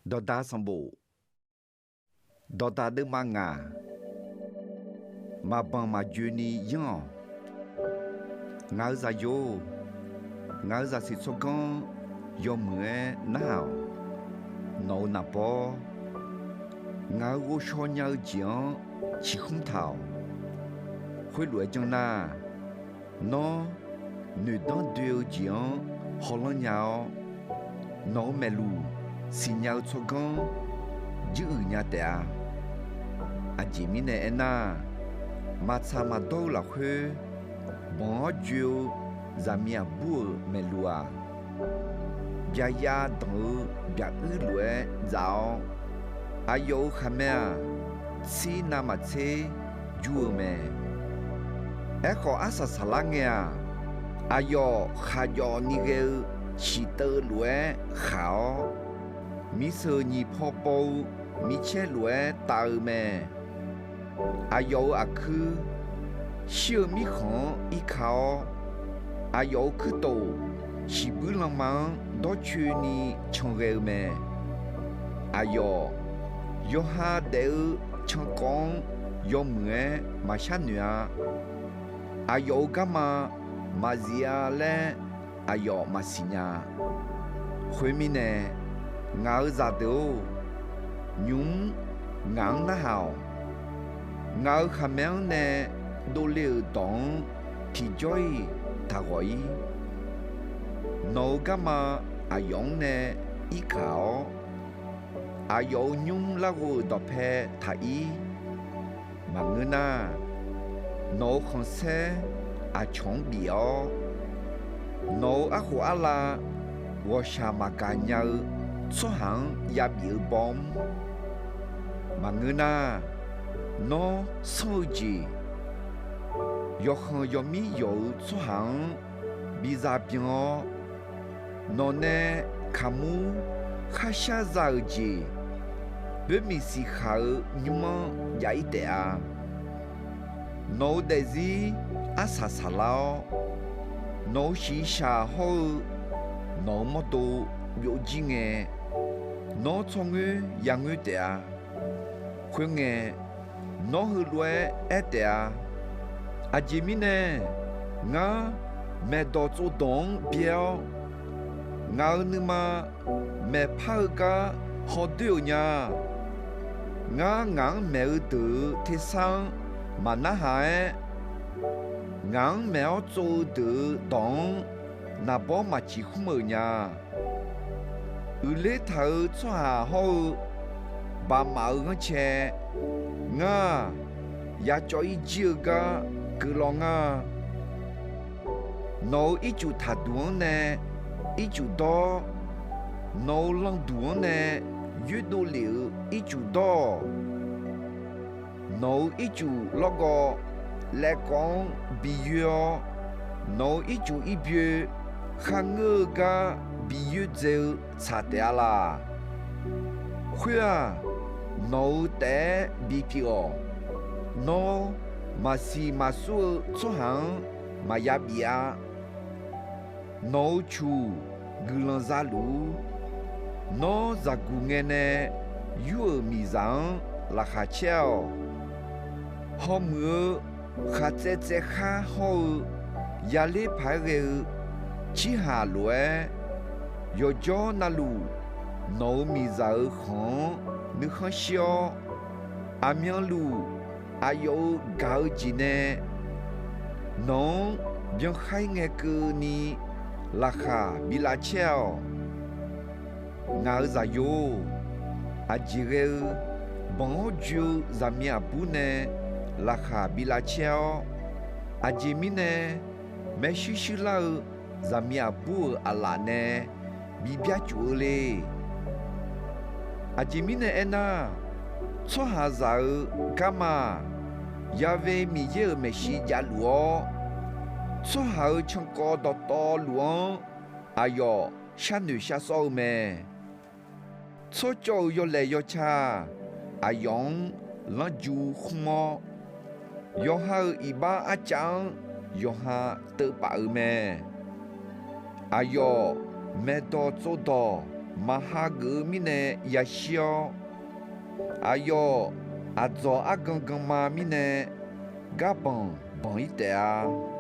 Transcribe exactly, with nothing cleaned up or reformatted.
Dawqdaq sanqbof. Dawqdaq deuvma ngaq. Maqbanq maqjoeni yanr-awq. Ngaq-euq zaqyo-or, ngaq-euq zaqsiq tsawrganr yawmuiq-aer narhaq-awq. Nawq-euq naqbawr, ngaq-euq ghovshaw nya-eu jeq-anr ciqkhmr taq-awq. Khoerlof-aer janr nar, nawr noeqdanr doe-eu jeq-anr hawlanr nya-awr, nawq-euq maeqluq siqnya-eu tsawrganr juiruiq nya taef-a. Aqjeq mirnae aernar, maqtsaq maqdawr-eu lafkhoer banq-awr joe-eu zaqmiq aqbur-euq maeqluq-aq, byaqyav danq-eu byaqir lof-aer dzav-awr, aqyawf-euq khaqmae-aq, tsir navmaqtser jur-eu mae. Aerkhawf, arsaq saqlar ngae-aq, aqyawf khaqjawf ni ghae-eu ciqteuv lof-aer khaq-awr, miqseuq nyiq paw baw-eu micaer lof-aer tav-eu mae. Aqyawf-euq aqkuir, shir-eu mirkhanq-anr irka-awr, aqyawf-euq kuirtof, shiqbuir lanma-anr dawrcoeni can ghae-eu mae. Aqyawf, yawqha daef-eu cankawv-anr yawmuiq-aer maqshar noeq-a. Aqyawf-euq garma maqzif-a laer aqyawf maqsiq nya-a. Khoermirnae, ngaq-euq zaqdeuq-or, nymq-mr ngaq-anr narhaq-awq. Ngaq-euq khaqmae-anr nae dovle-euq dawq-anr tiqjawr-iq taqghawq-ir. Nawq-euq garma aqyawf-anr nae irkaq-awr, aqyawf-euq nymr larghov-euq dawqpae taq-ir. Maqngeur nar, nawq-euq khanqsaer aqcawq-anr bif-awr, nawq-euq arkhof arlav ghawqshaq maqgaq nya-eu tsawrhaq-anr yabif-eu baw mr. Maqngeur nar, nawr sanr-eu jeq, yawqkhanq yawqmir yawq-eu tsawrhaq-anr biza byan-awr, nawq nae kaqmur kharshar za-euq jeq, boermiq siqkhaq-eu nymr-anr jav-ir taef-a. Nawq-euq daefzir arsaq saqlar-awr, nawq-euq shiqshaq hawr-eu nawq-euq mawrdo byovjir ngae, nawr tsawrngoer yangoer taef-a. Khoerngae, nawr heulof-aer aer taef-a. Aqjeq mirnae, ngar maeqdawq tsovdawq-anr byaer-awr, ngaq-euq nuima maeqpar-eu gar hawdoer-euq nya. Ngar ngaq-anr maeq-eu deuq-euq tersar-anr maqnarhaq-aer, ngaq-anr maeq-awr tsov-eu deuq-euq dawq-anr naqbawr maqciq khmr-euq nya. Uiqler taq-euq tsawrhaq hawr-eu baqmaf-euq ghanrcae, ngar-aq, yacawv-ir jir-eu gar keuvlaw ngar. Nawq-euq ircuf taqduq-anr nae ircuf dawr, nawq-euq landuq-anr nae yoerdov lef-euq ircuf dawr-awq. Nawq-euq ircuf lawrgawv laevkawv-anr bi yoer-awr, nawq-euq ircuf irbyoe kharngeur-eu gar bi yoerdzae-eu tsaq taef-a laq. Khoer-aq, nawq-euq taef-aer bipyeuf-awq. Nawr maqsiq maqsur-eu tsawrhaq-anr maqya bif-a. Nawq-euq cuq guiqlanq za luf-ur. Nawr zaqguq ngae nae yur-euq miqzaq-anr laqkhaq caer-awq. Hawmuiq-eu khaqtsaev tsaevkhar hawr-eu yaler paq-aer ghae-eu cirhaq lof-aer, yawqjawr navluf nawq-euq miqzaq-euq khanq-anr nuikhanr shir-awr, aqmyanluf aqyawf-euq gaq-eu jeq nae nawq-anr byankhaer ngae keuvni laqkhaq bi lavcaer-awq. Ngaq-euq zaqyo-or, aqjeq ghae-eu banq-awr joe-eu zaqmiq aqbur nae laqkhaq bi lavcaer-awr, aqjeq mirnae maershuir shuir lar-eu zaqmiq aqbur-euq aqlaf nae bi byarcuf-eu le. Aqjeq mirnae aernar, tsawrhaqzaq-euq garma-aq, Ya've Miqyaer-euq maeqshi javluf-awr, tsawrhaq-euq cankawv dawqtawvluf-anr aqyawf sharnoeq sharsawr-eu mae. Tsawrcawv-euq yawlaeq yawca-aq, aqyawf-anr lanrju khmr-awr, yawqha-euq iqbax arcav-anr yawqha teuvpaf-euq mae. Aqyawf maeqdawq tsovdawq maqha geuf-eu mirnae yashir-awr, aqyawf aqdzawq argan ganma mirnae garbanq banq-ir taef-a.